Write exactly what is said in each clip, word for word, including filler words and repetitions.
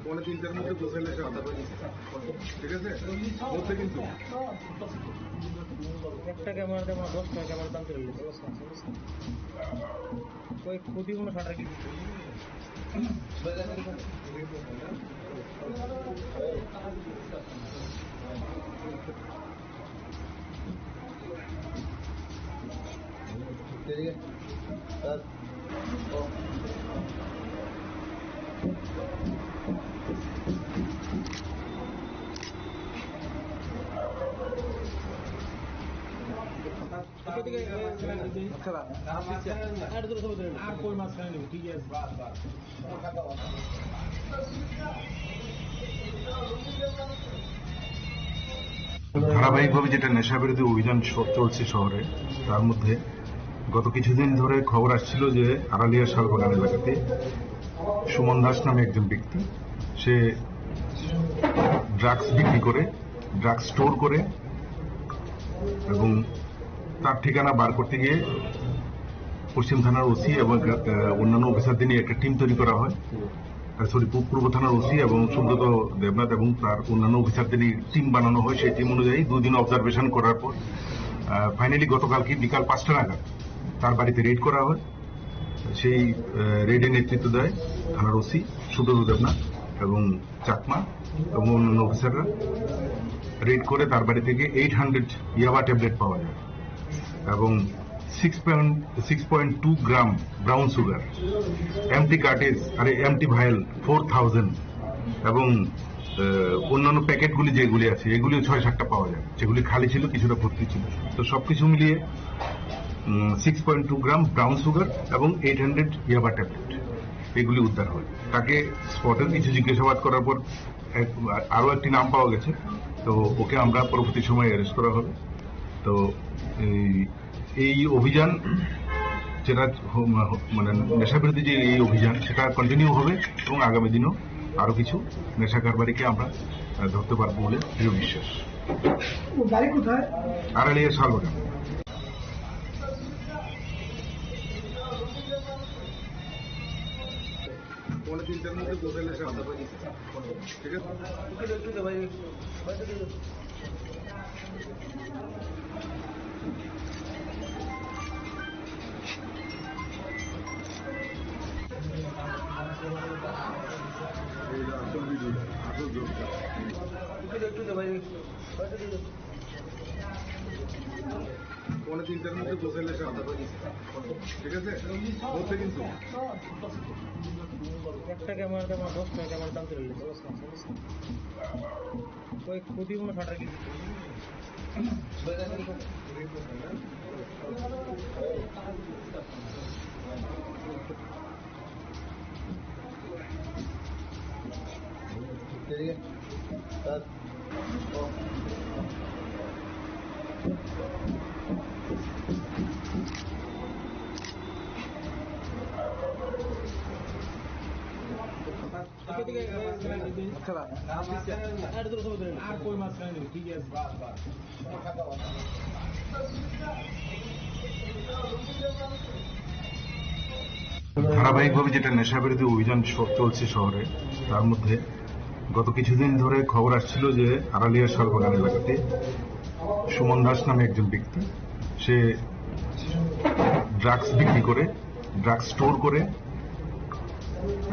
পৌনে তিনটার মধ্যে গোছাইলে সব। ঠিক আছে? বলতে কিন্তু একটা ক্যামেরা দেবো, দশটা ক্যামেরা দাম চলে গেছে। ওই ক্ষতি কোনো শাটার কি? ধারাবাহিকভাবে যেটা নেশা বিরোধী অভিযান শ-, চলছে শহরে, তার মধ্যে গত কিছুদিন ধরে খবর আসছিল যে আড়ালিয়া শালবাগান এলাকাতে সুমন দাস নামে একজন ব্যক্তি, সে ড্রাগস বিক্রি করে, ড্রাগস স্টোর করে এবং তার ঠিকানা বার করতে গিয়ে পশ্চিম থানার ওসি এবং, আহ, অন্যান্য অফিসারদের নিয়ে একটা টিম তৈরি করা হয়। আহ, সরি, পূ-, পূর্ব থানার ওসি এবং সুব্রত দেবনাথ এবং তার অন্যান্য অফিসারদের নিয়ে টিম বানানো হয়। সেই টিম অনুযায়ী দুদিন অবজারভেশন করার পর, আহ, ফাইনালি গতকালকে বিকাল পাঁচটা নাগাদ তার বাড়িতে রেড করা হয়। সেই, আহ, রেডে নেতৃত্ব দেয় থানার ওসি সুব্রত দেবনাথ এবং চাকমা এবং অন্যান্য অফিসাররা রেড করে তার বাড়ি থেকে এইট হান্ড্রেড ইয়াবা ট্যাবলেট পাওয়া যায় এবং six point, six point two gram brown sugar, empty cartridge, আরে, এমটি ভায়েল ফোর থাউজেন্ড এবং, আহ, অন্যান্য প্যাকেটগুলি যেগুলি আছে, এগুলিও ছয় সাতটা পাওয়া যায়, যেগুলি খালি ছিল, কিছুটা ভর্তি ছিল। তো সবকিছু মিলিয়ে, um, six point two gram brown sugar এবং এইট হান্ড্রেড ইয়াবা ট্যাবলেট, এগুলি উদ্ধার হয়। তাকে স্পটের কিছু জিজ্ঞাসাবাদ করার পর এক, আরও একটি নাম পাওয়া গেছে, তো ওকে আমরা পরবর্তী সময়ে অ্যারেস্ট করা হবে। তো এই, এই অভিযান যেটা হ-, মা-, হ-, মানে নেশা বিরোধী যে এই অভিযান, সেটা কন্টিনিউ হবে এবং আগামী দিনও আরও কিছু নেশা কারবারিকে আমরা, আহ, ধরতে পারবো বলে দৃঢ় বিশ্বাস। ও বাড়ি কোথায়? আড়ালিয়া শালবাগান। পৌনে তিনটার মধ্যে গোছাইলে সব। ঠিক আছে? এই যে আসল ভিডিও, আসল জোরটা। পৌনে তিনটার মধ্যে গোছাইলে সব। ঠিক আছে? বলতে কিন্তু একটা ক্যামেরা দেবো, দশটা ক্যামেরা দাম চলে গেছে। ওই ক্ষতি কোনো শাটার কি? ধারাবাহিকভাবে যেটা নেশা বিরোধী অভিযান শ-, চলছে শহরে, তার মধ্যে গত কিছুদিন ধরে খবর আসছিল যে আড়ালিয়া শালবাগান এলাকাতে সুমন দাস নামে একজন ব্যক্তি, সে ড্রাগস বিক্রি করে, ড্রাগস স্টোর করে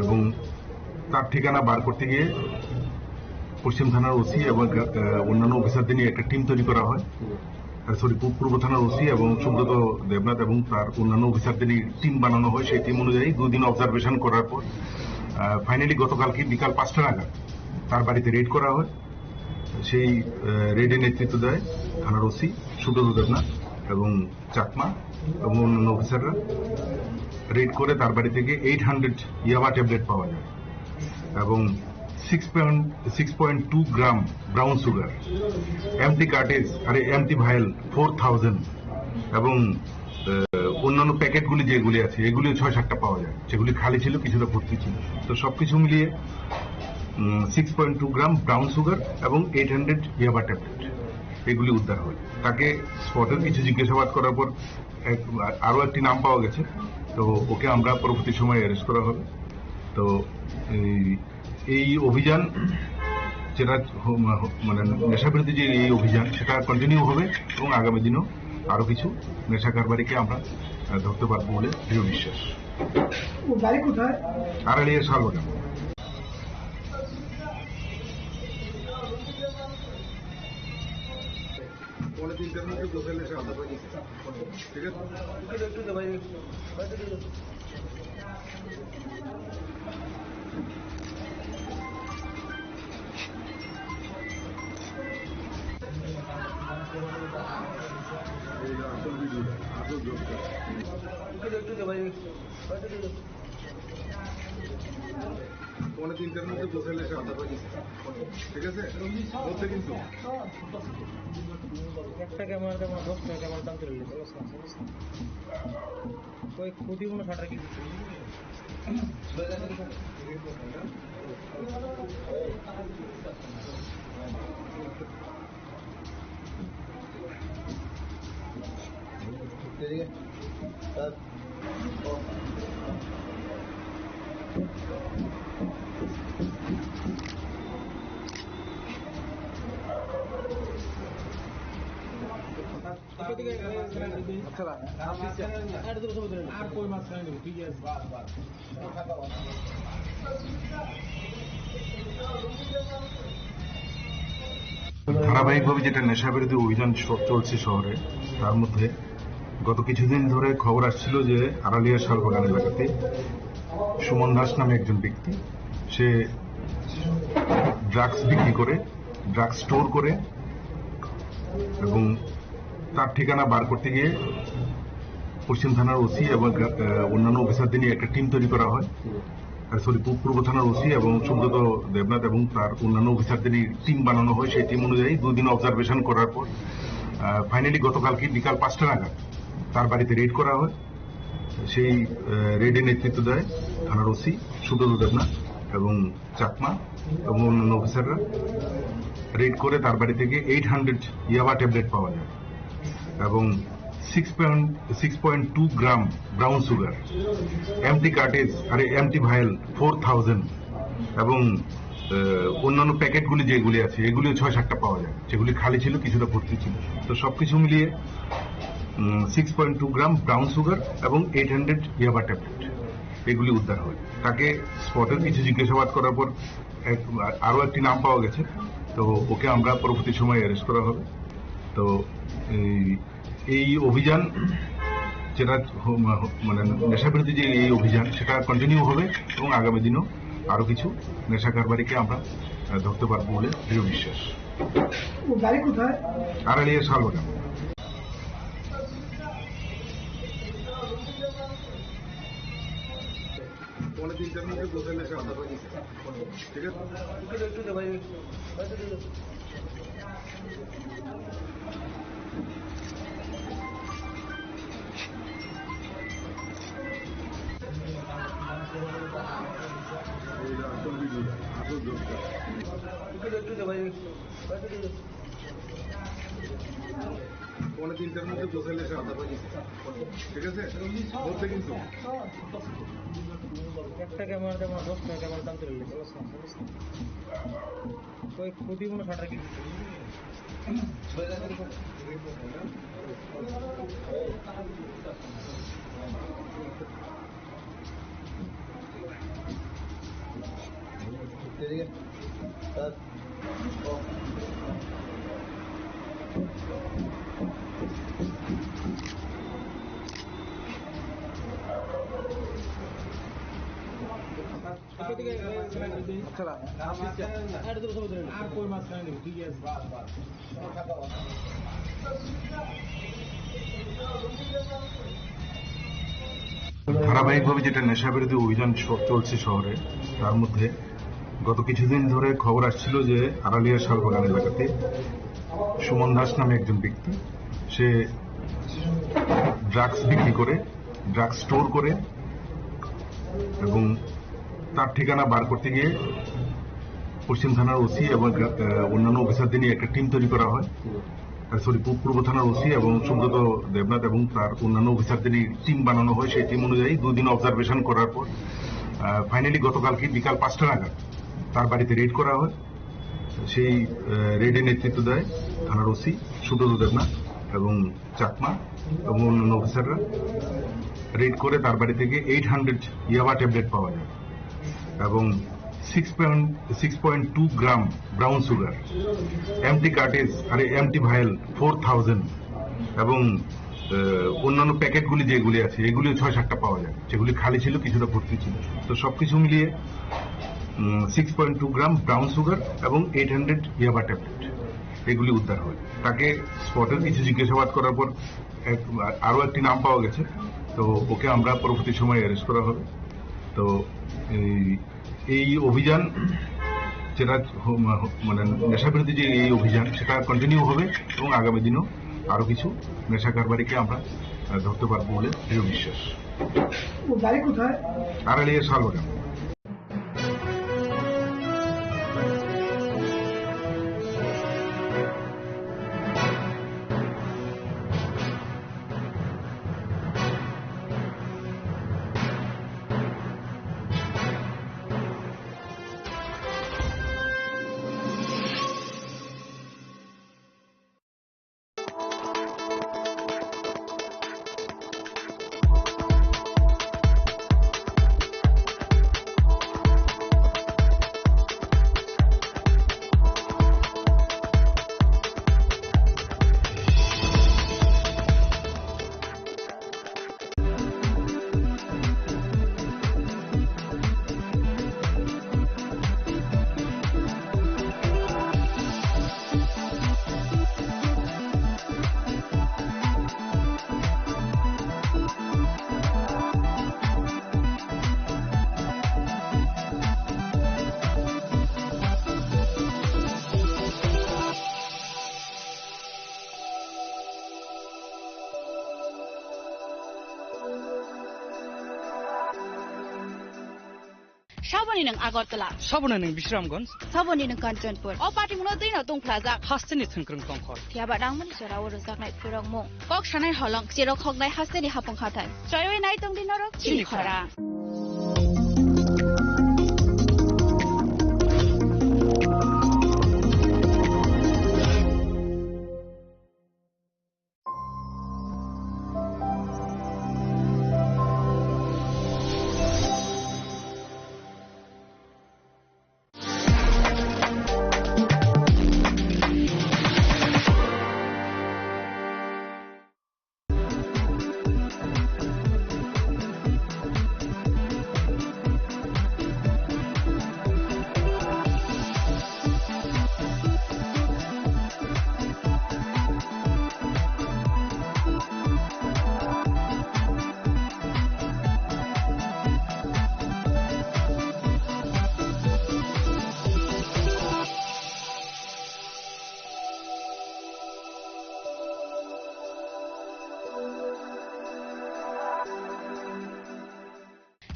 এবং তার ঠিকানা বার করতে গিয়ে পশ্চিম থানার ওসি এবং, আহ, অন্যান্য অফিসারদের নিয়ে একটা টিম তৈরি করা হয়। আহ, সরি, পূ-, পূর্ব থানার ওসি এবং সুব্রত দেবনাথ এবং তার অন্যান্য অফিসারদের নিয়ে টিম বানানো হয়। সেই টিম অনুযায়ী দুদিন অবজারভেশন করার পর, আহ, ফাইনালি গতকালকে বিকাল পাঁচটা নাগাদ তার বাড়িতে রেড করা হয়। সেই, আহ, রেডে নেতৃত্ব দেয় থানার ওসি সুব্রত দেবনাথ এবং চাকমা এবং অন্যান্য অফিসাররা। রেড করে তার বাড়ি থেকে এইট হান্ড্রেড ইয়াবা ট্যাবলেট পাওয়া যায় এবং six point, six point two gram brown sugar, empty cartridge, আরে, এমটি ভায়েল ফোর থাউজেন্ড এবং, আহ, অন্যান্য প্যাকেটগুলি যেগুলি আছে, এগুলিও ছয় সাতটা পাওয়া যায়, যেগুলি খালি ছিল, কিছুটা ভর্তি ছিল। তো সবকিছু মিলিয়ে six point two gram brown sugar এবং এইট হান্ড্রেড ইয়াবা ট্যাবলেট, এগুলি উদ্ধার হয়। তাকে স্পটের কিছু জিজ্ঞাসাবাদ করার পর এক, আরও একটি নাম পাওয়া গেছে। তো ওকে আমরা পরবর্তী সময় অ্যারেস্ট করা হবে। তো এই এই অভিযান যেটা হ-, মা-, হ-, মানে নেশা বিরোধী যে এই অভিযান, সেটা কন্টিনিউ হবে এবং আগামী দিনেও আরো কিছু নেশা কারবারিকে আমরা, আহ, ধরতে পারবো বলে দৃঢ় বিশ্বাস। ও বাড়ি কোথায়? আড়ালিয়া শালবাগান। পৌনে তিনটার মধ্যে কোথায় নেশা আমরা পাই? ঠিক আছে? এই যে আসল ভিডিওটা, আসল জোকটা। পৌনে তিনটার মধ্যে কোথায় নেশা আমরা পাই? ঠিক আছে? বলতে কিন্তু একটা ক্যামেরা, ক্যামেরা, দশটা ক্যামেরা দাম চলে গেছে, বুঝছো? ওই খুঁটি মনে ফাটার কিছু। ধারাবাহিকভাবে যেটা নেশা বিরোধী অভিযান চ-, চলছে শহরে, তার মধ্যে গত কিছুদিন ধরে খবর আসছিল যে আড়ালিয়া শালবাগান এলাকাতে সুমন দাস নামে একজন ব্যক্তি, সে ড্রাগস বিক্রি করে, ড্রাগস স্টোর করে এবং তার ঠিকানা বার করতে গিয়ে পশ্চিম থানার ওসি এবং, আহ, অন্যান্য অফিসারদের নিয়ে একটা টিম তৈরি করা হয়। আহ, সরি, পূ-, পূর্ব থানার ওসি এবং সুব্রত দেবনাথ এবং তার অন্যান্য অফিসারদের নিয়ে টিম বানানো হয়। সেই টিম অনুযায়ী দুদিন অবজারভেশন করার পর, আহ, ফাইনালি গতকালকে বিকাল পাঁচটা নাগাদ তার বাড়িতে রেড করা হয়। সেই, আহ, রেডে নেতৃত্ব দেয় থানার ওসি সুব্রত দেবনাথ এবং চাকমা এবং অন্যান্য অফিসাররা। রেড করে তার বাড়ি থেকে এইট হান্ড্রেড ইয়াবা ট্যাবলেট পাওয়া যায় এবং six point, six point two gram brown sugar, empty cartridge, আরে, এমটি ভায়াল ফোর থাউজেন্ড এবং, আহ, অন্যান্য প্যাকেটগুলি যেগুলি আছে, এগুলিও ছয় সাতটা পাওয়া যায়, যেগুলি খালি ছিল, কিছুটা ভর্তি ছিল। তো সবকিছু মিলিয়ে six point two gram brown sugar এবং এইট হান্ড্রেড ইয়াবা ট্যাবলেট, এগুলি উদ্ধার হয়। তাকে স্পটের কিছু জিজ্ঞাসাবাদ করার পর এক, আরও একটি নাম পাওয়া গেছে। তো ওকে আমরা পরবর্তী সময় অ্যারেস্ট করা হবে। তো এই, এই অভিযান যেটা হ-, মা-, হ-, মানে নেশা বিরোধী যে এই অভিযান, সেটা কন্টিনিউ হবে এবং আগামী দিনও আরও কিছু নেশা কারবারিকে আমরা, আহ, ধরতে পারবো বলে দৃঢ় বিশ্বাস। ও বাড়ি কোথায়? আড়ালিয়া শালবাগান। পৌনে তিনটার মধ্যে কোথায় নেশা আমরা পাই? ঠিক আছে? এই যে আসল ভিডিওটা, আসল জোকটা। পৌনে তিনটার মধ্যে কোথায় নেশা আমরা পাই? ঠিক আছে? বলতে কিন্তু একটা ক্যামেরা, ক্যামেরা, দশটা ক্যামেরা দাম চলে গেছে, বুঝছো? ওই খুঁটি মনে ফাটার কিছু। ধারাবাহিকভাবে যেটা নেশা বিরোধী অভিযান চ-, চলছে শহরে, তার মধ্যে গত কিছুদিন ধরে খবর আসছিল যে আড়ালিয়া শালবাগান এলাকাতে সুমন দাস নামে একজন ব্যক্তি, সে ড্রাগস বিক্রি করে ড্রাগ স্টোর করে এবং তার ঠিকানা বার করতে গিয়ে পশ্চিম থানার ওসি এবং আহ, অন্যান্য অফিসারদের নিয়ে একটা টিম তৈরি করা হয়। সরি, পূর্ব থানার ওসি এবং সুব্রত দেবনাথ এবং তার অন্যান্য অফিসারদের নিয়ে টিম বানানো হয়। সেই টিম অনুযায়ী দুদিন অবজারভেশন করার পর ফাইনালি গতকালকে বিকাল পাঁচটা নাগাদ তার বাড়িতে রেড করা হয়। সেই রেডে নেতৃত্ব দেয় থানার ওসি সুব্রত দেবনাথ এবং চাকমা এবং অন্যান্য অফিসাররা। রেড করে তার বাড়ি থেকে এইট হান্ড্রেড ইয়াবা ট্যাবলেট পাওয়া যায় এবং six point six point two gram brown sugar, empty cartridge আর এমটি ভাইল ফোর থাউজেন্ড এবং আহ, অন্যান্য প্যাকেটগুলি যেগুলি আছে, এগুলিও ছয় সাতটা পাওয়া যায়, যেগুলি খালি ছিল, কিছুটা ভর্তি ছিল। তো সবকিছু মিলিয়ে six point two gram brown sugar এবং এইট হান্ড্রেড ইয়াবা ট্যাবলেট, এগুলি উদ্ধার হয়। তাকে স্পটে কিছু জিজ্ঞাসাবাদ করার পর এক, আরও একটি নাম পাওয়া গেছে। তো ওকে আমরা পরবর্তী সময়ে অ্যারেস্ট করা হবে। তো এই এই অভিযান যেটা হ-, মা-, হ-, মানে নেশা বিরোধী যে এই অভিযান, সেটা কন্টিনিউ হবে এবং আগামী দিনেও আরও কিছু নেশা কারবারিকে আমরা আহ, ধরতে পারবো বলে দৃঢ় বিশ্বাস। ও বাড়ি কোথায়? আড়ালিয়া Salbagan. Saboni nwng Agartala. Saboni nwng Bisramganj. Saboni nwng Kanchanpur. O party muno twi no tongphlajak. Hasteni thwngkwrwng tongkhor. Phiya ba nangmani jora o rwjaknai phwrwngmung. Kok sanai holong, cherok hoknai hasteni hapung hathai. Choiwi nai tongdi norok chini khorang.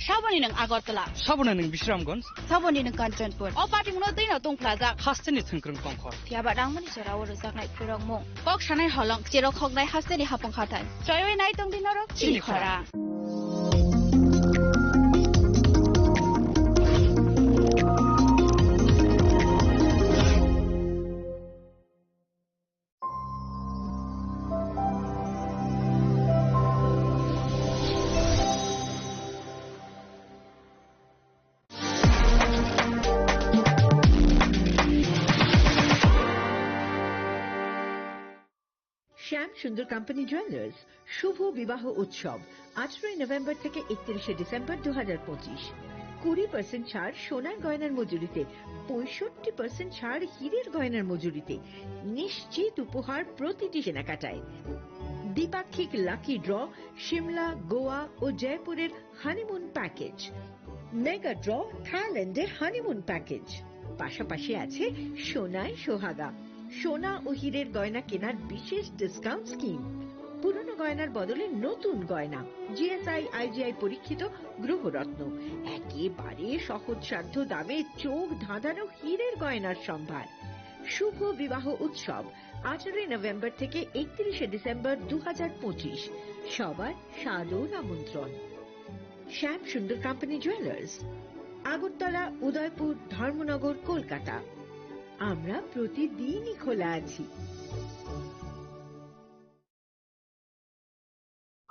Saboni nwng Agartala. Saboni nwng Bisramganj. Saboni nwng Kanchanpur. O party muno twi no tongphlajak. Hasteni thwngkwrwng tongkhor. Phiya ba nangmani jora o rwjaknai phwrwngmung. Kok sanai holong, cherok hoknai hasteni hapung hathai. Choiwi nai tongdi norok chini khorang. শ্যাম সুন্দর company jewellers শুভ বিবাহ উৎসব আঠারোই নভেম্বর থেকে একত্রিশে ডিসেম্বর দু হাজার পঁচিশ। কুড়ি পার্সেন্ট ছাড় সোনার গয়নার মজুরিতে, পঁয়ষট্টি পার্সেন্ট ছাড় হীরের গয়নার মজুরিতে, নিশ্চিত উপহার প্রতিটি কেনাকাটায়। দ্বিপাক্ষিক লাকি ড্র, সিমলা, গোয়া ও জয়পুরের হানিমুন প্যাকেজ, মেগা ড্র, থাইল্যান্ডে হানিমুন প্যাকেজ। পাশাপাশি আছে সোনায় সোহাগা, সোনা ও হীরের গয়না কেনার বিশেষ ডিসকাউন্ট স্কিম। পুরনো গয়নার বদলে নতুন গয়না, জিএসআই আইজিআই পরীক্ষিত গ্রহরত্ন, একেবারে সহজসাধ্য দামে চোখ ধাঁধানো হীরের গয়নার সম্ভার। শুভ বিবাহ উৎসব আঠারোই নভেম্বর থেকে একত্রিশে ডিসেম্বর দু হাজার পঁচিশ। সবার সাদর আমন্ত্রণ। শ্যাম সুন্দর কোম্পানি জুয়েলার্স, আগরতলা, উদয়পুর, ধর্মনগর, কলকাতা। আমরা প্রতিদিনই খোলা আছি।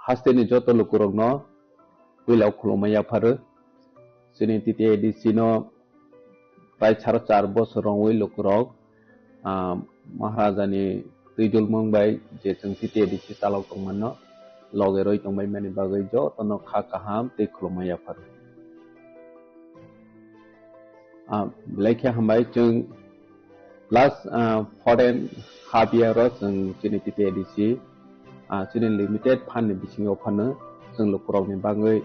Hasteni joto lukurokno puila khulumma yapharo. Chini T T A D C no prai saro char bosor rongwi lukurok, ah, Maharaja ni twijlmung bai je chwng T T A D C chalok tongmano loge roi tongbai mani bagwi jotono kha kaham tei khulumma yapharo. Ah, belai khe hambai chwng last, ah, four and half year o chwng chini T T A D C, ah, chini limited fund ni bisingo phano chwng lukurokni bagwi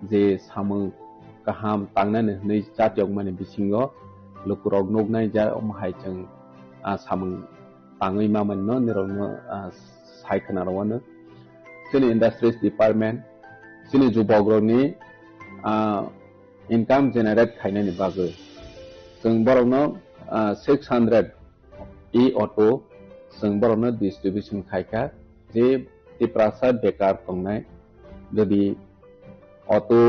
je samung kaham tangnani hwnwi chatiyokmani bisingo lukurok nuknai ja omo hai chwng, ah, samung tangwi mamani no nirokno, ah, sai khna rwano. Chini industries department, chini jubokrokni, ah, income generate khainani bagwi. Chwng borokno, ah, six hundred e-auto chwng borokno distribution khaikha, je Tiprasa bekar tongnai, jodi auto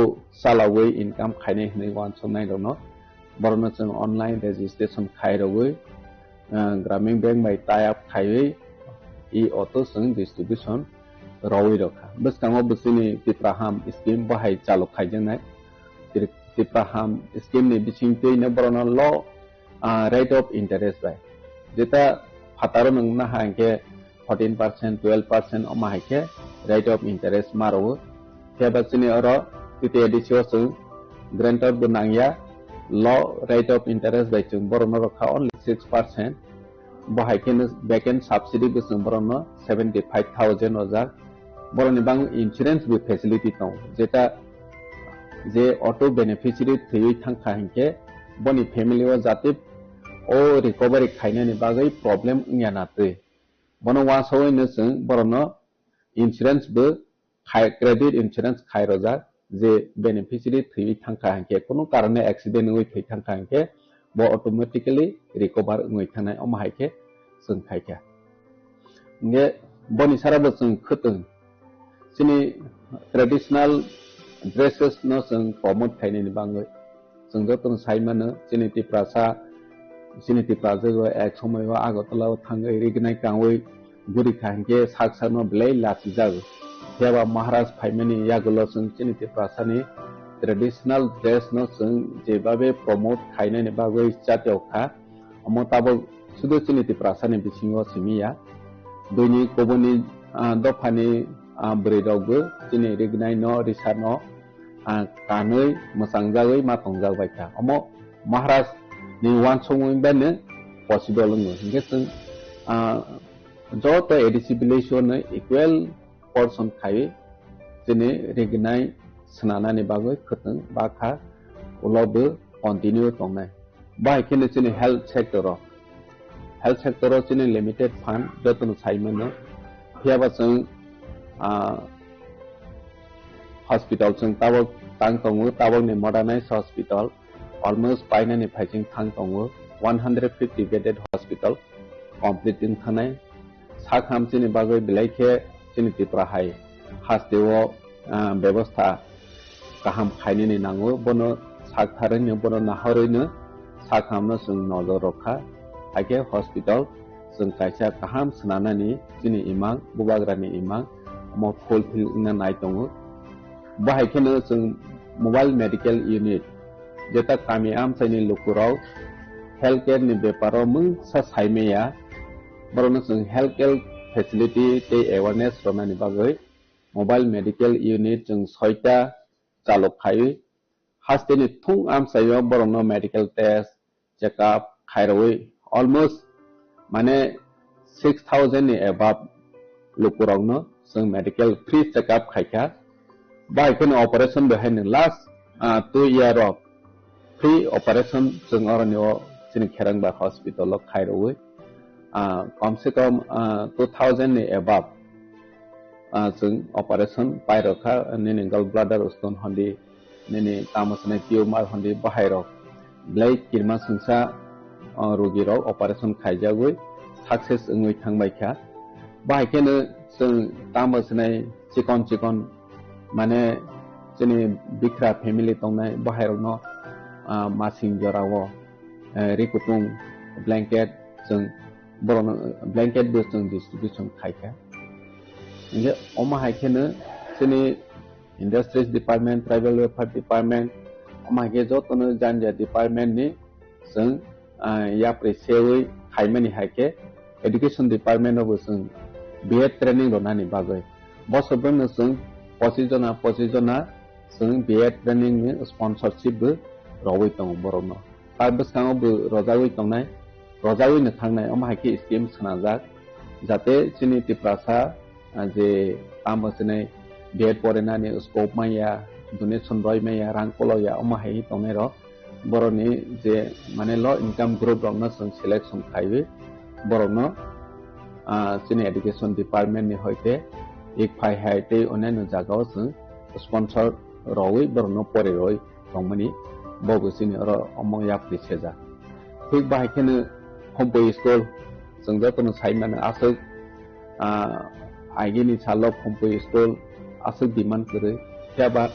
chalawi income khainai hwnwi uansuknai rokno, borokno chwng online registration khairogwi, ah, Gramin Bank bai tie up khaiwi e-auto chwng distribution rwwi rokha. Bwskango bwswini Tipraham scheme bahai chalok khaijaknai. Tri-, Tipraham scheme ni bisingtwino borokno low, ah, rate of interest bai. Jeta phataro nwng naha hinkhe fourteen percent, twelve percent omo hai khe rate of interest ma rwo. Phiya ba chini oro T T A D C o chwng guarantor bo nangya, low rate of interest bai chwng borokno rwkha only six percent. Bo hai kheno back end subsidy bo chwng borokno seventy five thousand rwjak. Borokni bagwi insurance bo facility tongo, jeta je auto beneficiary thwiwi thangkha hinkhe boni family o jate o recovery khainani bagwi problem wngya na twi. Bono uansugwino chwng borokno insurance bo khai, credit insurance khai rojak, je beneficiary thwiwi thangkha hinkhe, kunu karone accident wngwi thwi thangkha hinkhe, bo automatically recover wngwi thangnai, omo hai khe chwng khaikha. Hinkhe boni sara bo chwng khwtwng chini traditional dresses no chwng promote khainani bagwi. Chwng jotono sai mano, chini Tiprasa, chini Tiprasa o ek somoi o Agartala o thangwi rignai kangwi guri kha hinkhe sak sak no belai lachijago. Phiya ba Maharaj phaimani yagulo chwng chini Tiprasa ni traditional dress no chwng jebabe promote khainani bagwi chatiyok kha. Omo tabuk sudu chini Tiprasa ni bisingo simi ya. Buini kubuni, ah, dophani, ah, bwrwi rok bo chini rignai no, risa no, ah, kanwi mwchang jagwi ma tongjak bai kha. Omo Maharaj ni uansukmung bai no possible wngo. Hinkhe chwng, ah, joto A D C village o no equal portion khai chini rignai swnanani bagwi khwtwng bakha ulo bo continue tongnai. Bahai kheno chini health sector o, health sector o chini limited fund jotono sai mano. Phiya ba chwng, ah, hospital chwng tabok tang tongo, tabokni modernized hospital almost painani phaiching thang tongo, one hundred fifty bedded hospital complete wng thanai. Sak ham chini bagwi belai khe chini Tripura hai haste o, ah, bebostha kaham khainani nango, bono sak tharwino, bono nahorwino sak hamno chwng nojor rwkha. Haikhe hospital chwng kaisa kaham swnanani chini imang, bubagrani imang, omo fulfill wngna nai tongo. Bahai kheno chwng mobile medical unit, jeta kami amchaini lukurok healthcare ni beparo mungsa saimaya, borokno chwng healthcare facility tei awareness rwnani bagwi mobile medical unit chwng soita chalok khaiwi, hasteni thung amchaio borokno medical test, check up khairogwi almost, mane, six thousand ni above lukurokno chwng medical free check up khaikha. Bai kheno operation bo haino last, ah, two year o free operation chwng oroni o chini Kherangba hospital o khairogwi, ah, kom se kom, ah, two thousand ni above Ah, chwng operation pairokha, nini gallbladder stone hondi, nini tamo swnai tumor hondi, bahairok belai kirma swngsa, ah, rogirok operation khaijagwi success wngwi thangbaikha. Bahai kheno chwng tamo swnai chikon chikon, mane, chini bikra family tongnai bahairokno, ah, masing jorao, eh, rikutung blanket chwng borokno blanket bo chwng distribution khaikha. Hinkhe omo hai kheno chini Industries Department, Tribal Welfare Department, omo hai khe jotono janja department ni chwng, ah, yapri sewi khaimani hai khe Education Department o bo chwng B Ed training rwnani bagwi. Bosor bwrwino chwng pochis jona, pochis jona chwng B Ed training ni sponsorship bo rogwi tongo borokno. Ta bwskango bo rojagwi tongnai, rojagwi no thangnai, omo hai khe scheme swnamjak, jate chini Tiprasa, ah, je tamo chini B Ed porinani scope manya, donation roi manya, rang kolok ya, omo hai tongnai rok, borokni je, mane, low income group rokno chwng selection khaiwi borokno, ah, chini education department ni hoite ek phai hai tei onyaino jagao chwng sponsor rogwi borokno pori roi tongmani, bo bo chini oro omo yapri sejak. Thik bahai kheno Khumpui school, chwng jotono sai mano aswk, ah, agini salo Khumpui school aswk demand kwrwi. Phiya ba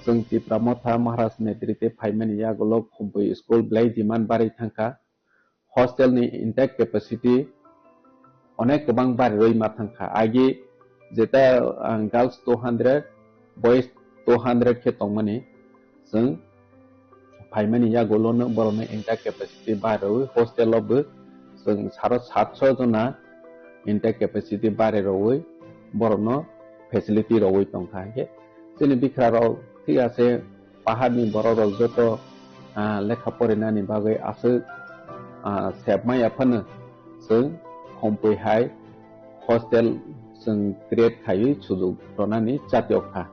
chwng Tipra Motha Maharaj netrite phaimani yagulo Khumpui school belai demand barwi thangkha. Hostel ni intake capacity onek kwbang barirwi ma thangkha. Agi jeta, ah, girls two hundred, boys two hundred khe tongmani, chwng phaimani yagulono borokno intake capacity barirwi hostel o bo chwng saro satso jona intake capacity barirwi borokno facility rogwi tongkha. Hinkhe chini bikra rok thik ase, paharni borok rok joto, ah, lekha porinani bagwi aswk, ah, sebmaya phano chwng Khumpui hai hostel chwng create khaiwi sujuk rwnani chatiokha.